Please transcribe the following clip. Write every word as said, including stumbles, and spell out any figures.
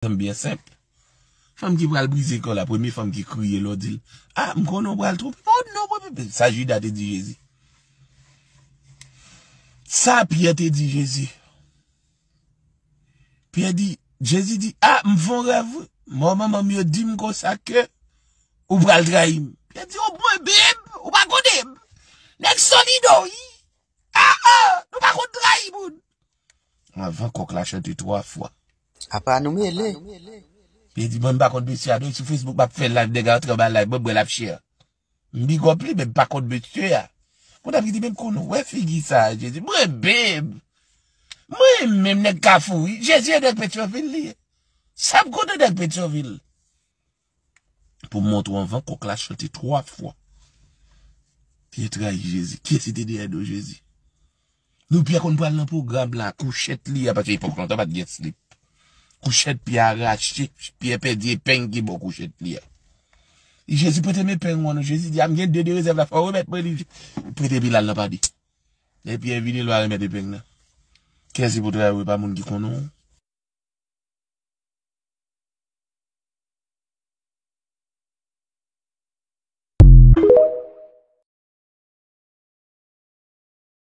egzanp byen senp. Fanm ki pral brize kò la, premye fanm ki kriye lè w di l, "Ah, m konnen w pral twonpe." "Oh non, premye." Sa Jida te di Jezi. Sa Pyè te di Jezi. Pyè di, Jezi di, "Ah, m fè yon rèv, wi. Mò manman m yo di m konsa ke ou pral trayi m." Pyè di, "O mwen, bib, ou pa konnen m. Nèg solido, wi. Ah, ah, nou pa konn trayi moun." Anvan kòk la chante twa fwa. Apa nou mele? Pyè di, "Mwen, m pa konn mesye a, non, sou Facebook, m ap fè live, nèg a antre anba live, mwen, m wè l ap share." M big up li, men m pa konn mesye a. Pou n ap di, "Men m konn wè figi sa a, Jezi." Mwen, bib. Mwen, menm nèg Kafou, wi. Jezi e nèg Petyonvil, li ye. Sa m konnen nèg Petyonvil. Pou m montre w anvan kòk la chante twa fwa. Pyè trayi Jezi. Kiyès ki te dèyè do Jezi? Nou Pyè konn pral nan pwogram la, kouchèt li a, paske epòk lontan pa t gen slip. Kouchèt Pyè a rache, Pyè pèdi epeng ki bò kouchèt li a. Jezi prete m epeng ou an non, Jezi di, "A m gen de de rezèv la, fò w remèt mwen li." Prete Bilal nan padi. Lè Pyè vini, l va remèt epeng nan. Kiyès ki pou trayi w, e pa moun ki konnen w?